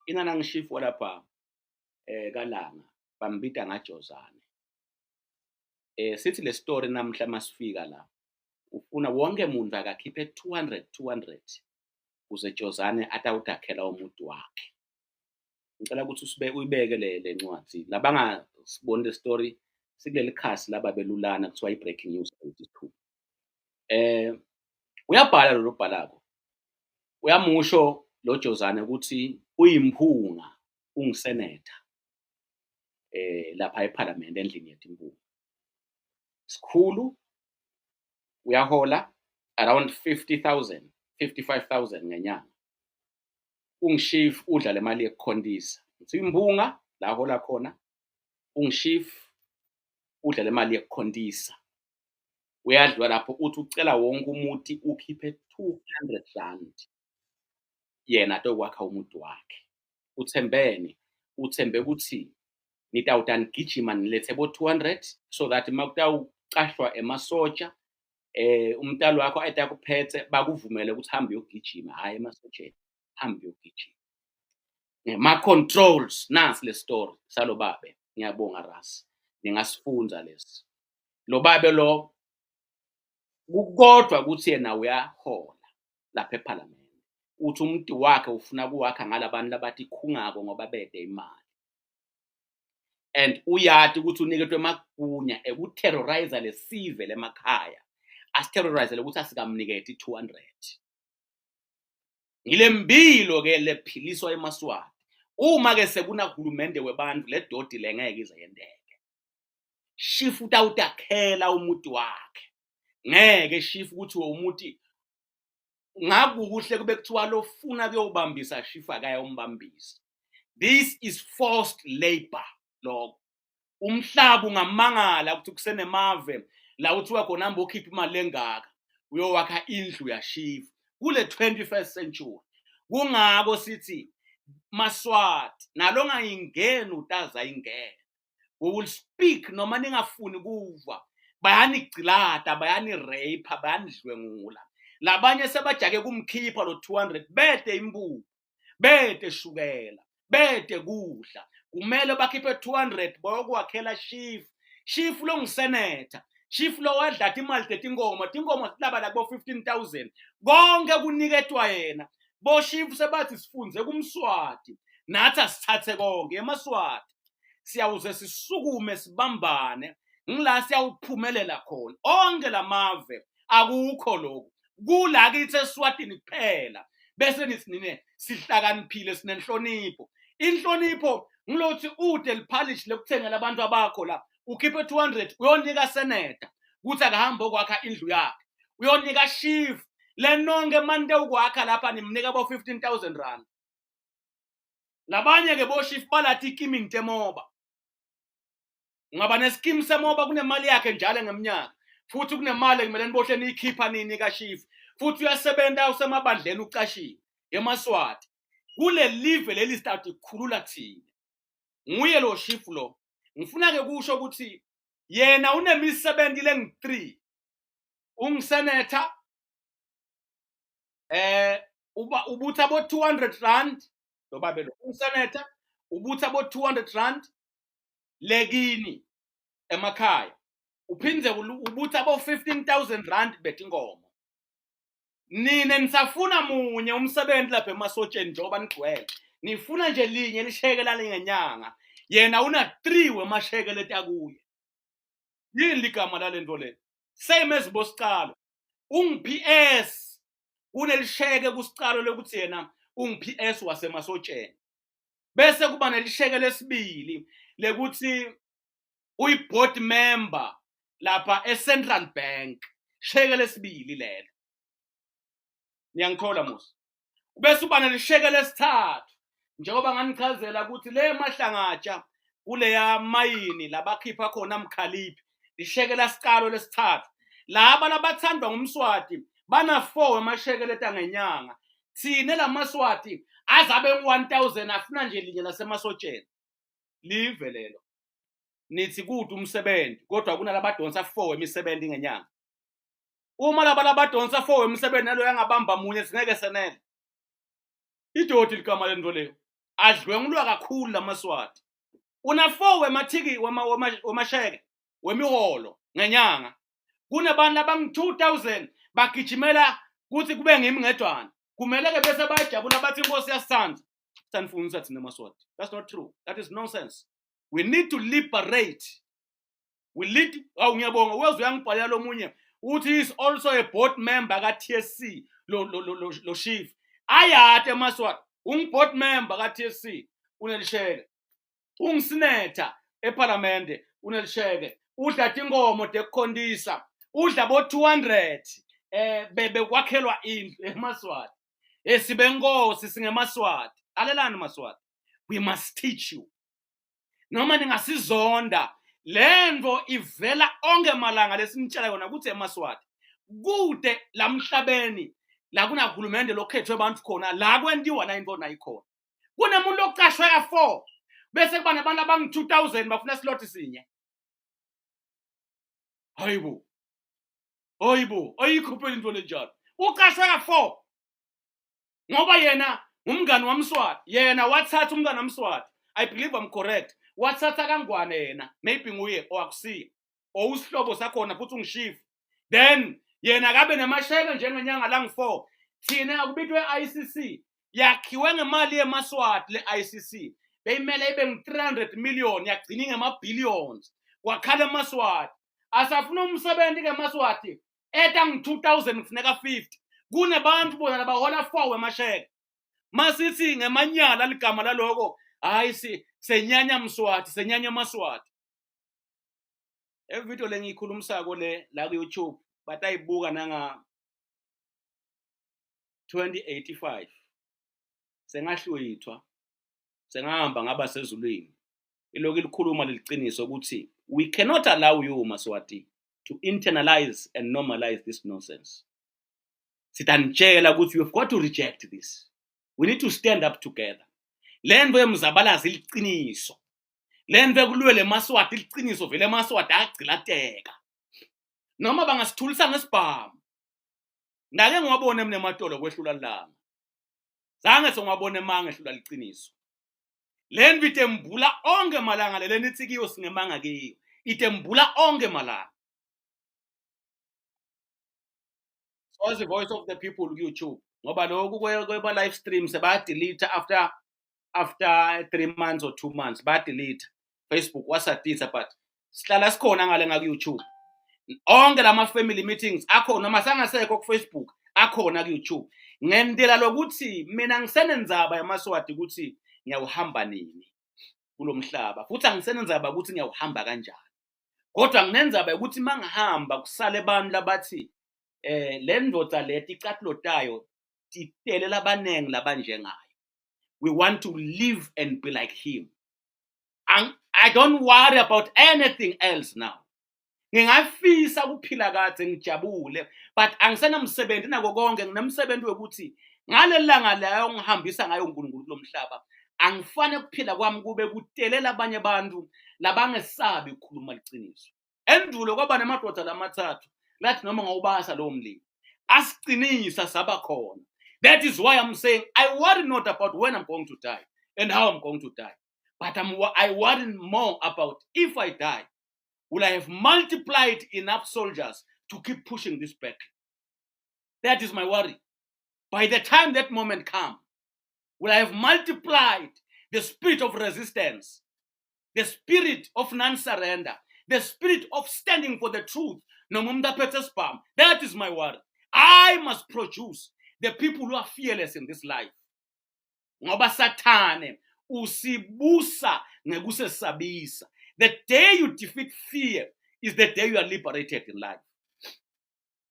Ingana ngishifu lapha kaLanga bambita ngaJozane. Sithi le story namhla masifika la ufuna wonke umuntu akakhiphe 200 200 kuze Jozane atawutakhela umuntu wakhe. Ngicela ukuthi usibe uyibeke le ncwadi labangasiboni le story sikuleli khasi lababelulana kuthiwa i-breaking news 82. Uyabhala lo bhalako, uyamusho lo Jozane ukuthi uyimphunga, ungisenetha lapha eParliament endlini yetimphunga. Sikhulu, uyahola around 50,000 55,000 ngenyanga. Ungishief, udla le mali yekukhontisa. Ngithi imphunga la hola khona, ungishief udla le mali yekukhontisa. Uyadlula lapho uthi ucela wonke umuti ukhiphe 200 rand yena atokwakha umuti wakhe. Uthembene, uthembe ukuthi nitawuta nigijima nilethe bo 200 so that makutawucashwa emasotsha umntalo wakho etakuphethe bakuvumele ukuthi hambe uyogijima, hhayi emasotsheni, hambe uyogijima. Ngema-controls nasi le story salo babe. Ngiyabonga Ras, ningasifunza lesi. Lo babe lo kukodwa ukuthi yena uyahola lapha eParliament. Uthi umuntu wakhe ufuna kuwakha ngalabantu labathi khungako ngoba bede imali. And uyati ukuthi uniketwe emagunya ekuterrorize lesive lemakhaya. Asiterrorize ukuthi asikamniketi 200. Ngilembilo ke lephiliswa emaSwati. Uma ke sekunahulumende webantu le dodi lengeke ize yenteke. Shifu utawutakhela umuti wakhe. Ngeke shifu ukuthi umuti ngakukuhle kube kuthiwa lofuna kuyobambisa shifu akayombambisa. This is forced labor lokho. Umhlaba ungamangala ukuthi kusenemave la uthiwa khona hamba ukhipha imali engaka uyowakha indlu yashifu kule 21st century. Kungako sithi Maswati nalo ngayingeni utaza ingena. We will speak noma ningafuni kuva. Bayanigcilata, bayani-rape, bayanidlwengula. Labanye sebajake kumkhipha lo 200 bede imbuku, bede shukela, bede kudla. Kumele bakhiphe 200 bayokwakhela shifu. Shifu lo ngisenetha. Shifu lo wadla imali tetinkomo, tinkomo laba la kubo 15,000. Konke kuniketwa yena. Bo shifu sebathi sifunze kumSwati. Nathi asithathe konke emaSwati. Siyawuze sisukume sibambane ngila siyawuphumelela khona. Onke lamave akukho lokhu. Kula kithi eSwatini kuphela. Bese nithi nine sihlakaniphile sinenhlonipho. Inhlonipho ngilothi ude liphalishi lekuthengela abantu abakho la ukhiphe 200 uyonika senator kuthi akahambe okwakha indlu yakhe. Uyonika chief lenonke manje ukwakha lapha nimnika bo 15,000 rand. Labanye ke bo chief balathi ikimini temoba. Ungaba neskimu semoba kunemali yakhe njalo ngeminyaka. Futhi kunemali ekumele nibohle niyikhipha nini kashifu. Futhi uyasebenza usemabandleni ucashiwe emaSwati. Kule live leli start kukhulula thina. Nguye lo shifu lo. Ngifuna ke kusho ukuthi yena unemisebenzi lengu-3. Ungisenetha uba ubutha bo 200 rand lo babe lo ungisenetha ubutha bo 200 rand lekini emakhaya uphindze ubutha bo 15,000 rand betinkomo. Nine nisafuna munye umsebenzi lapha emasotsheni njengoba nigcwele nifuna nje linye lishekela lingenyanga, yena una 3 wemashekele etakuye. Yini ligama lalento le? Same as bosicalo ungi-PS kunelisheke kusicalo lokuthi yena ungi-PS wasemasotsheni, bese kuba nelisheke lesibili lekuthi uyi-board member lapha e-Central Bank, sheke lesibili lelo. Niyangithola musa? Bese uba nelisheke lesithathu njengoba nganichazela ukuthi le mahlangatsha kuleya mayini labakhipha khona mkhaliphi, lisheke lasicalo lesithathu. Laba labathandwa ngumSwati bana 4 emasheke letangenyanga. Thine lamaswati azabe ngu-1000 afuna nje linye lasemasotsheni. Live lelo. Nithi kude umsebenzi kodwa kunalabadonsa 4 emisebenzi ngenyanga. Uma laba labadonsa 4 emisebenzi nalo yangabamba munye singeke senele. Idoti ligama lento leyo. Adlwengulwa kakhulu lamaSwati. Una 4 wemathiki wemasheke wemiholo ngenyanga. Kunabantu abangu-2000 bagijimela kuthi kube ngimi ngedwana. Kumele ke bese bayajabula bathi inkosi yasithanda. Sanifundisa thina maSwati. That's not true. That is nonsense. We need to liberate. We lead awu ngiyabonga uyoze uyangibhalela lomunye uthi is also a board member ka-TSC lo lo lo lo chief. Ayade emaSwati ungu-board member ka-TSC unelisheke. Ungisinetha ePhalamende unelisheke. Udla tinkomo tekukhontisa. Udla bo 200 eh bekwakhelwa indlu emaSwati. Esibenkosi singemaswati. Alelani maswati. We must teach you. Noma ningasizonda lento ivela onke malanga lesinitshela yona ukuthi emaswati kude lamhlabeni la kunahulumende lokhethwe abantu khona la kwentiwa la into nayikhona kunemuntu ocashwe ka-4 bese kuba nabantu abangu-2000 bafuna slot sinye. Hayibo, hayibo, ayikho phela into lenjalo. Ucashwe ka-4 ngoba yena ngumngani wamswati, yena wathatha umntwana wamswati. I believe I'm correct. Wathatha kangwane yena, maybe nguye or akusiye or usihlobo sakhona futhi ungishifu. Then yena akabe nemasheke njengenyanga langu-4. Thina akubitwe i-ICC yakhiwe ngemali yemaswati. Le ICC beyimele ibe ngu-300 million, yagcina ingema-billions. Kwakhala emaswati asafuna umsebenzi kemaswati eta ngu-2000 kufuneka 50 kunebantu bona labahola 4 wemasheke. Masithi ngemanyala ligama laloko, hayi si senyanya mswati, senyanya maswati. Evideo lengiyikhulumisako le la ku YouTube batayibuka nanga 2085 sengahlwithwa, sengahamba ngaba sezulwini. Ilokhu ilikhuluma leliciniso ukuthi we cannot allow you maswati to internalize and normalize this nonsense. Sitanitshela ukuthi you've got to reject this. We need to stand up together. Le nto yemzabalazo iliciniso, le nto ekulwele emaswati iliciniso vele. Emaswati ayagcilateka noma bangasithulisa ngesibhamu. Ngake ngiwabone mina ematolo kwehlula langa, zange sengiwabona emanga ehlula liciniso. Le nto itembula onke malanga lele nithi kiyo singemanga kiyo, itembula onke malanga. Swazi Voice of the People ku-YouTube, ngoba lokhu kweba live stream sebayadelete after 3 months or 2 months bayadelete. Facebook wasadita, but sihlala sikhona ngale ngaku-YouTube. Onke lama family meetings akhona noma sangasekho ku-Facebook, akhona ku-YouTube. Ngendlela lokuthi mina ngisenenzaba yamaswati ukuthi ngiyawuhamba nini kulo mhlaba, futhi angisenenzaba ukuthi ngiyawuhamba kanjani, kodwa nginenzaba ukuthi mangihamba kusale abantu labathi le ndoda leti icathulo tayo titele labanengi labanjengayo. We want to live and be like him. I don't worry about anything else now. Ngingafisa ukuphila kade ngijabule, but angisenamsebenzi nako konke. Nginemsebenzi wekuthi ngaleli langa leyo ngihambisa ngayo uNkulunkulu kulomhlaba, angifane kuphila kwami kube kutelela abanye abantu labangesabi ukukhuluma liciniso. Endulo kwaba namadoda lamathathu lathi noma ngawubasa lowo mlilo, asiqinisa saba khona. That is why I'm saying I worry not about when I'm going to die and how I'm going to die, but I worry more about if I die, will I have multiplied enough soldiers to keep pushing this battle? That is my worry. By the time that moment comes, will I have multiplied the spirit of resistance, the spirit of non-surrender, the spirit of standing for the truth noma umuntu aphethe sibhamu? That is my worry. I must produce the people who are fearless in this life, ngoba sathane usibusa ngekusesabisa. The day you defeat fear is the day you are liberated in life.